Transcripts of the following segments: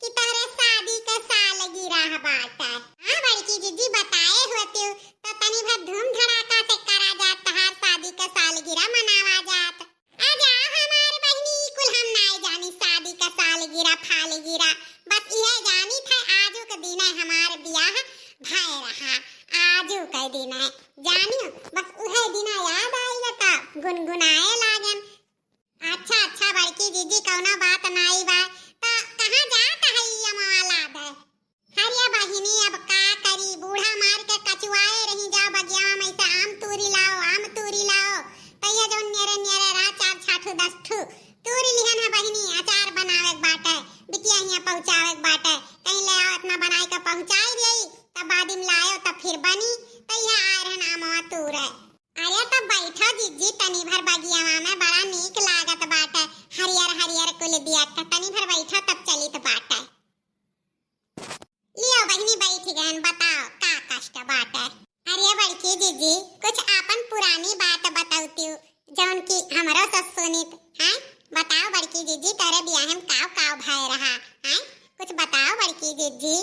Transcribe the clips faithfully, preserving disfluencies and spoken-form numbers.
कि तोहरे शादी के सालगिरह बाटे। हाँ बड़की जिज्जी, बताए होतिउ तो तनी भर धूम धड़ाका से करा जात, तोहार शादी के सालगिरह मनावा जात। आ जाओ हमार बहिनी, ई कुल हम नाई जानी, शादी का सालगिरह फालगिरह, बस इहे जानी थे आजू के दिने हमार बियाह भय रहा, आजू के दिने जानियो, बस उहे दिना याद आई जाता, गुनगुनाए लागन। अच्छा अच्छा बड़की जिज्जी, कौनो बात नाई बा, त कहाँ जात है ई अमवा लाद है? अरे बहिनी, अब का करी, बूढ़ा मार के कचुआए रही, जाओ बगिया में से आम तूरी लाओ, आम तूरी लाओ। तो ये जौन नियरे नियरे रहा, चार छाठू दस ठू तूरी लिहन है बहिनी, अचार बनावे के बाटे, बिटिया हियाँ पहुँचावे के बाटे, कहीं ले आओ, इतना बनाए के पहुँचाई दिए, तब बाद में लाओ, तब फिर बनी। तो यह आए रहन आमवा तूरे। अरे तो बैठो जिज्जी, तनी भर बगियावा में बड़ा नीक लागत बाटे, हरियर हरियर कुल दिया, तनी भर बैठो, तब चलित बाटे। लियो बहिनी, बैठ गहन, बताओ का कष्ट बाटे? अरे बड़की जिज्जी, कुछ आपन पुरानी बात बतौतियो, जौन की हमरो से सुनित, हैं? बताओ बड़की जिज्जी, तोरे बियाह में काव काव भय रहा, हैं? कुछ बताओ बड़की जिज्जी।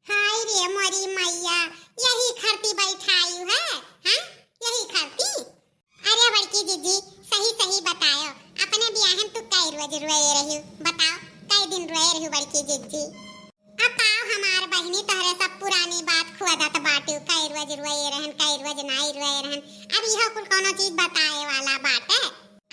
हाय रे मोरी मैया, यही खरती बैठायु है, हैं? यही खरती? अरे बड़की जिज्जी, सही सही बतायो, अपने बियाह में तू कै रोज रोए रही, बताओ, कै दिन रोए रही बड़की जिज्जी? अब पाओ हमार बहिनी, तोहरे सब पुरानी बात खोदत बाटू, कै रोज रोए रहन, कै रोज नाई रोए रहन। अब इहो कुल कौनो चीज बताए वाला बाटे?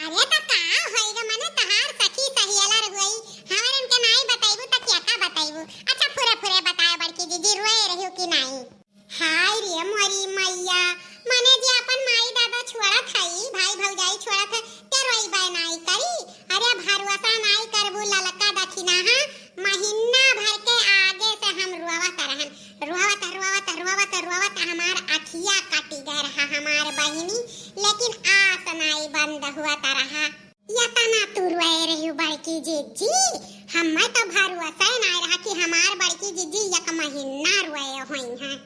अरे त का होई गे, मने तहार सखी सहेलर होई, हमरन के नाई बतैबू त क्या का बतैबू? अच्छा फुरे फुरे बताओ बड़की जिज्जी, रोए रही कि नाई? हाय रे मोरी मैया, मने जे अपन माई दादा छोड़त हई, भाई भौजाई छोड़त है, ते रोइबे नाई करी? अरे भरोसा नाई करबू, ललका दखिनहा महीना भर के आगे से हम रोवत रहन, रोवत, रोवत, रोवत, रोवत हमार अखिया कटि गए रहा हमार बहिनी, लेकिन आस नाई बंद हुआ तरहा। यतना तू रोए रही बड़की जिज्जी, हमें तो भरोसा ही नाई रहा कि हमार बड़की जिज्जी एक महीना रोए होई हैं।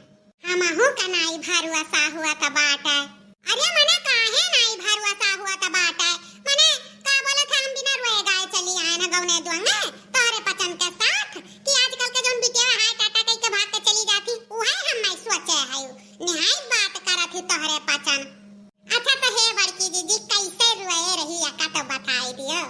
हमहू का नाई भरोसा हुआ त बाटे। अरे मने काहे नाई भरोसा हुआ त बाटे? मने का बोलत है, हम बिना रोए गाए चली आए न गौने दुआंगे तोहरे पचन के साथ कि आजकल के जौन बिटिया हाय टाटा कह के भाग के चली जाती, उहे हम नाई सोचे है। निहाय बात करत ही तोहरे पचन। अच्छा तो हे बड़की जिज्जी, कैसे रोए रही एका तो बताई दियो।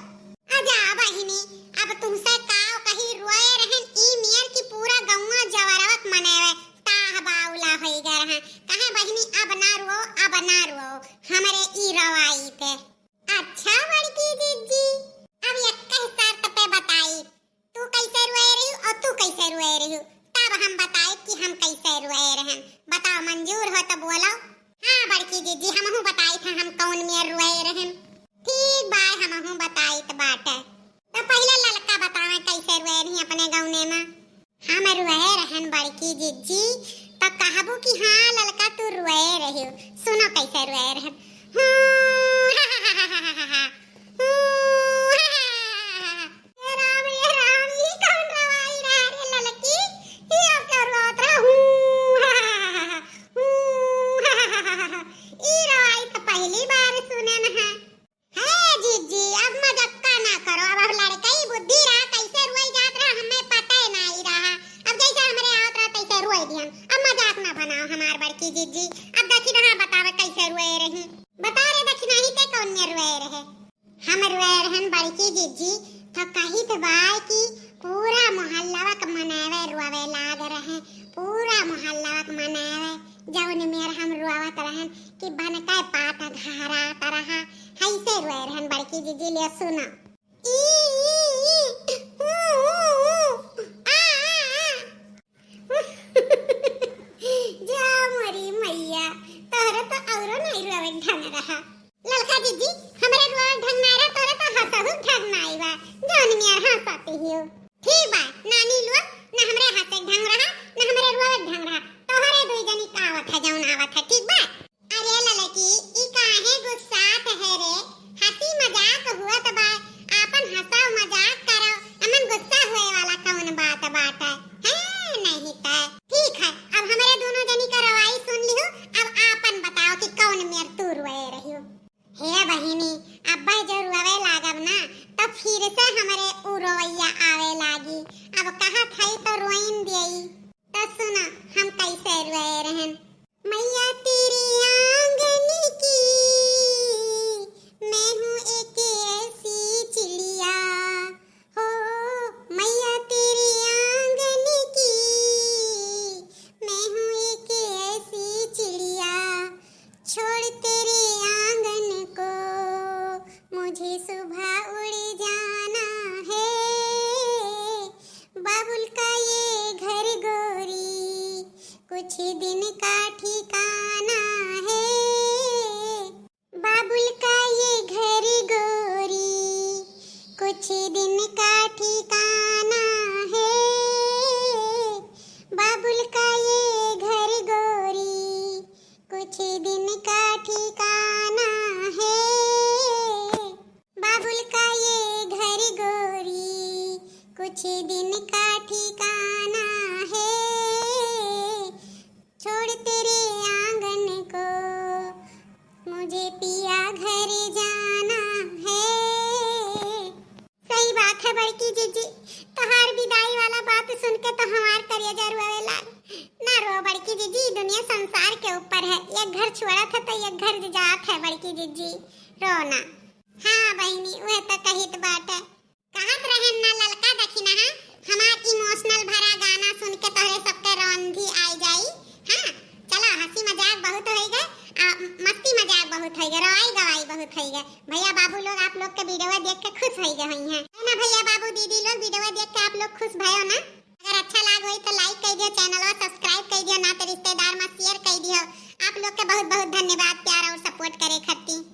अजा बहिनी, अब तुमसे काव कही, रोए रहन ई नियर की पूरा गौवा जवरवक मनेवे ताह बाउला होई गए रहन। कहे बहिनी अब ना रो, अब ना रो हमरे ई रवाई पे। अच्छा बड़की जिज्जी, अब एक शर्त पे बताई, तू कैसे रोए रही और तू कैसे रोए रही, तब हम बताए कि हम कैसे रोए रहन। बताओ, मंजूर हो तो बोलो। हाँ बड़की जिज्जी, हमहू बताई था हम कौन मेर रोए रहन। ठीक बाय, हमहू बताइत बाटे। तो पहले ललका बतावे कैसे रोए रही अपने गौने में। हम रोए रहन बड़की जिज्जी, तो कहबू कि हाँ ललका तू रोए रही। सुनो कैसे रोए रहन। हूँ, हा, हा, हा। हूँ, हा, हा, हा। ए राम, ए राम, ई कौन रवाई रहा रे ललकी? ई अब का रोत रहा? हूँ, हा, हा, हा, हा। हूँ, हा, हा, हा, हा। ई रवाई तो पहली बार सुने में है। हे जिज्जी, अब मजाक का ना करो, अब, अब लड़कई बुद्धि रहा, कैसे रोई जात रहा, हमें पता ही नहीं रहा। अब जैसे हमरे आवत रहा, तैसे रोई दिहन। अब मजाक ना बनाओ हमार बड़की जिज्जी। अब दखिनहा बतावे कैसे रोए रही। बता रे दखिनही ते कौन में रोए रहे? हम रोए रहन बड़की जिज्जी, तो कहित बाय कि पूरा मोहल्लवा के मनावे रोवे लाग रहे, पूरा मोहल्लवा के मनावे, जौन मेर हम रोवत रहन कि बन के पात घहरात रहा, हैसे रोए रहन बड़की जिज्जी। ले सुनो। ई, ई, ई, ऊ, ऊ, ऊ, आ, आ, आ। जा मोरी मैया, तोहरे तो औरो नहीं रोवे ढंग रहा। ललका जिज्जी, हमरे रोवे ढंग नहीं रहा, तोहरे तो हंसहु ढंग नहीं बा। जौन नियर हंसत हियो। ठीक बा, नानी लोग, न हमरे हंसे ढंग रहा, न हमरे रोवे ढंग रहा। तोहरे दुई जनी का आवत है, जौन आवत है, ठीक बा? अरे ललकी, ई काहे गुस्सात है रे? हंसी मजाक हुअत बा, आपन हंसाव मजाक करो, एमन गुस्सा हुए वाला कौन बात बाटे? हैं, नहीं त। ठीक है, अब हमरे दोनों जनी का रवाई सुन लिहु, अब आपन बताओ कि कौन मेर तू रोए रहियो? हे बहिनी, अब जो रोवे लागब ना, तो फिर से हमरे उ रोवैया आवे लागी। अब का कुछ दिन का ठिकाना है बाबुल का ये घर गोरी, कुछ दिन का ठिकाना है बाबुल का ये घर गोरी, कुछ दिन का ठिकाना है बाबुल का ये घर गोरी, कुछ दिन का ठिकाना है। छोड़ तेरे आंगन को, मुझे पिया घर जाना है। सही बात है बड़की जिज्जी, तोहार विदाई वाला बात सुन के तो हमार करेजा रोवे लाग। ना रो बड़की जिज्जी, दुनिया संसार के ऊपर है, एक घर छोड़त है तो एक घर जात है बड़की जिज्जी, रो ना। हाँ बहिनी, वह तो कहित बात है। कहत रहन ना ललका दखिनहा, हमार इमोशनल भरा गाना सुन के तोहरे सबके रौंधी आई जाई। हाँ, चलो, हंसी मजाक बहुत होई गए, आ, मस्ती मजाक बहुत होई गए, रोवाई गवाई बहुत होई गए। भैया बाबू लोग आप लोग के वीडियो देख के खुश होई गए होई हैं, है ना भैया बाबू, दीदी लोग वीडियो देख के आप लोग खुश भयो ना? अगर अच्छा लाग होई तो लाइक कर दियो, चैनल सब्सक्राइब कर दियो, नाते रिश्तेदार में शेयर कर दियो। आप लोग के बहुत बहुत धन्यवाद प्यार और सपोर्ट करे खातिर।